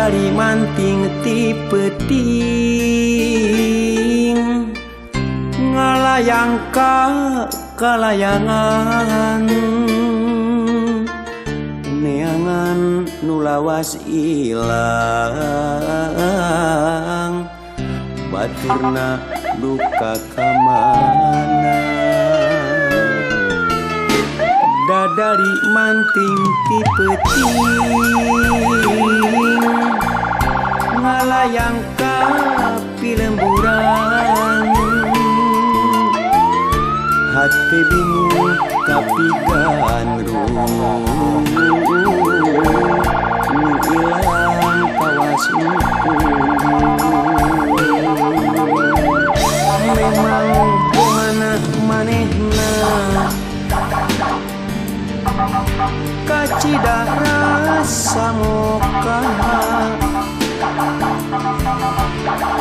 Dadari manting ti peuting ngalayang ka kalayangan neangan nu lawas ilang baturna duka ka mana. Dadari manting ti peuting ngalayang ka pilemburan hate bingung kapigandrung nu ilang kawas nu memang mana manehna kacida rasa moka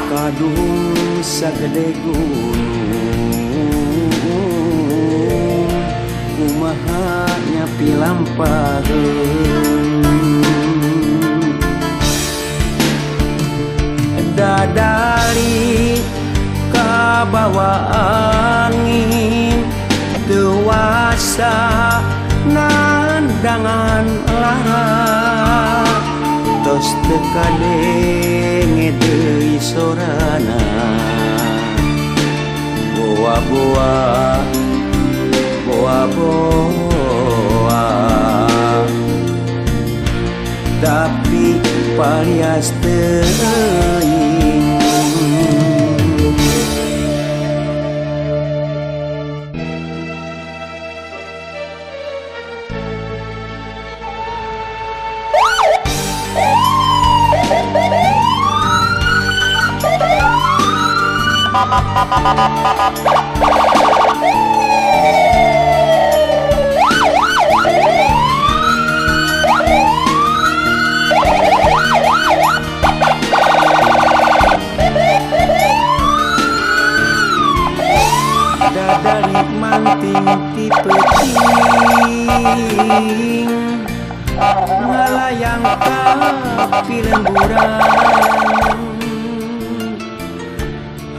kaduhung sagede gunung kumaha nyapi lampaheun. Dadari kabawa angin teu wasa nandangan lara tos teu kadenge deui sorana boa-boa boa-boa tapi palias teuing. Dadari manting ti peuting ngalayang ka pilemburan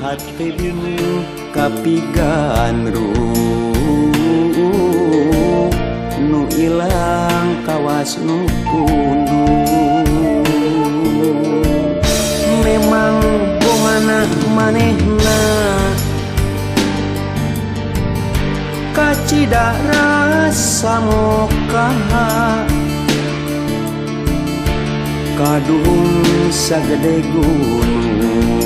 hate bingung kapigandrung nu ilang kawas nu pundung memang bohana manehna kacida rasa moka kaduhung sagede gunung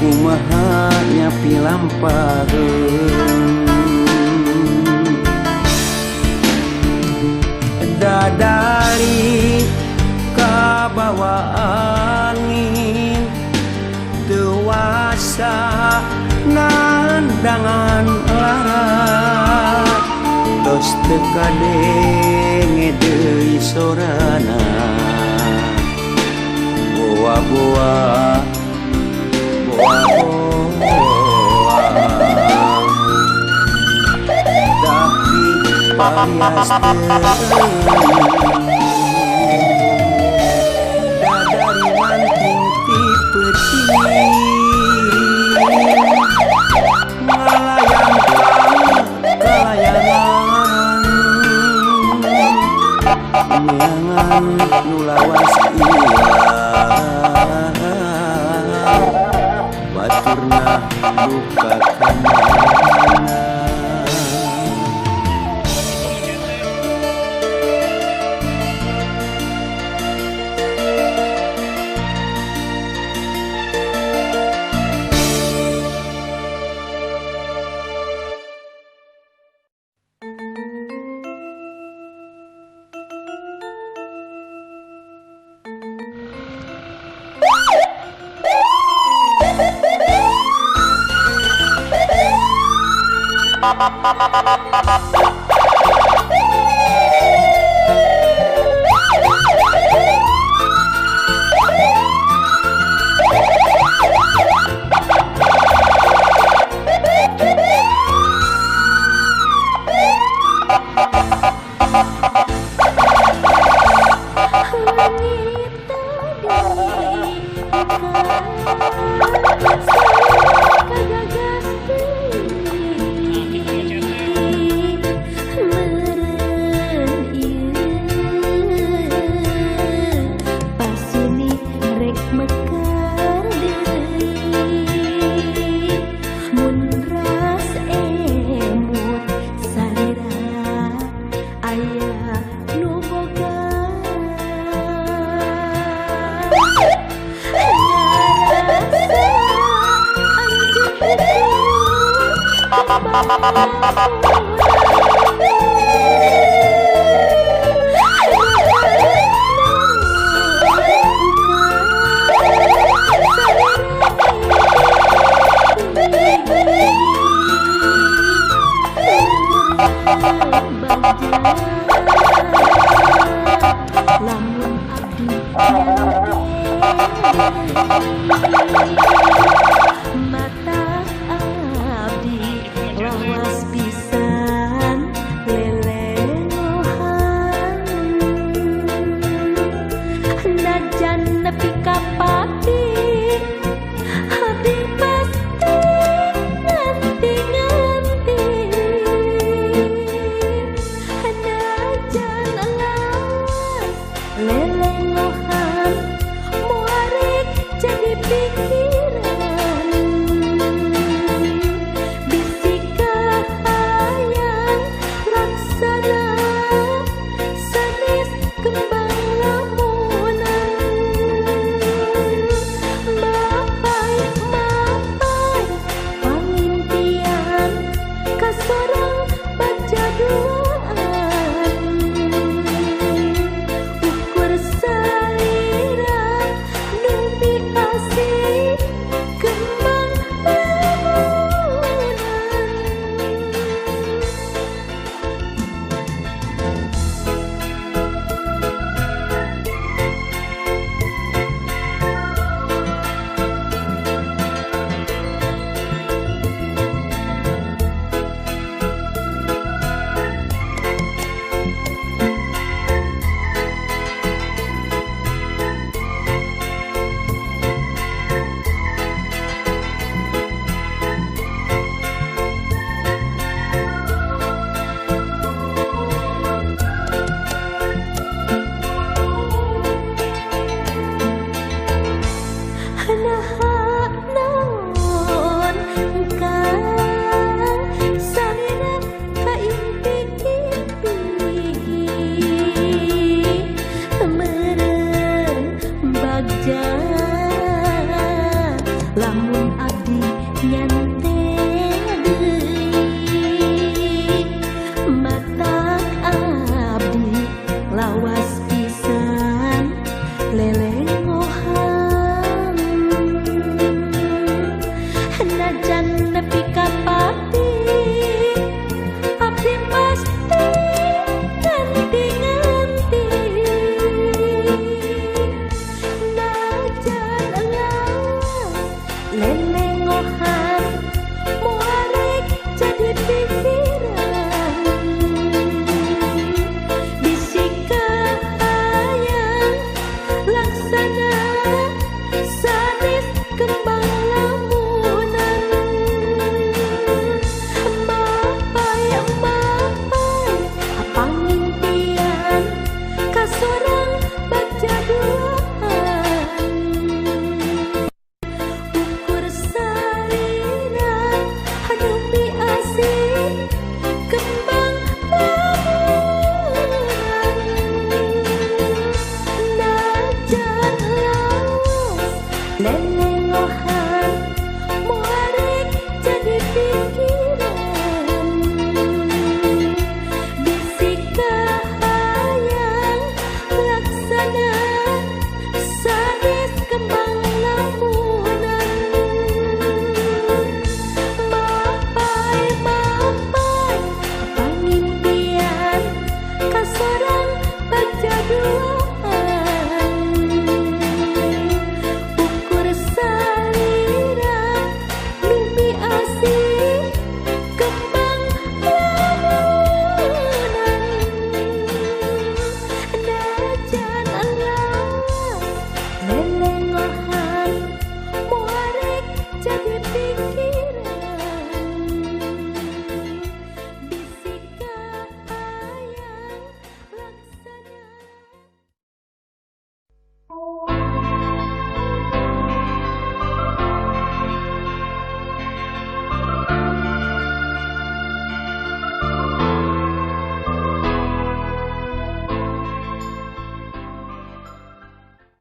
kumaha nyapi lampaheun. Dadari kabawa angin teu wasa nandangan lara tos teu kadenge deui sorana boa-boa boa-boa tapi palias teuing. Dadari manting ti peuting ngalayang ka kalayangan neangan nu lawas ilang baturna duka ka mana. Ampun.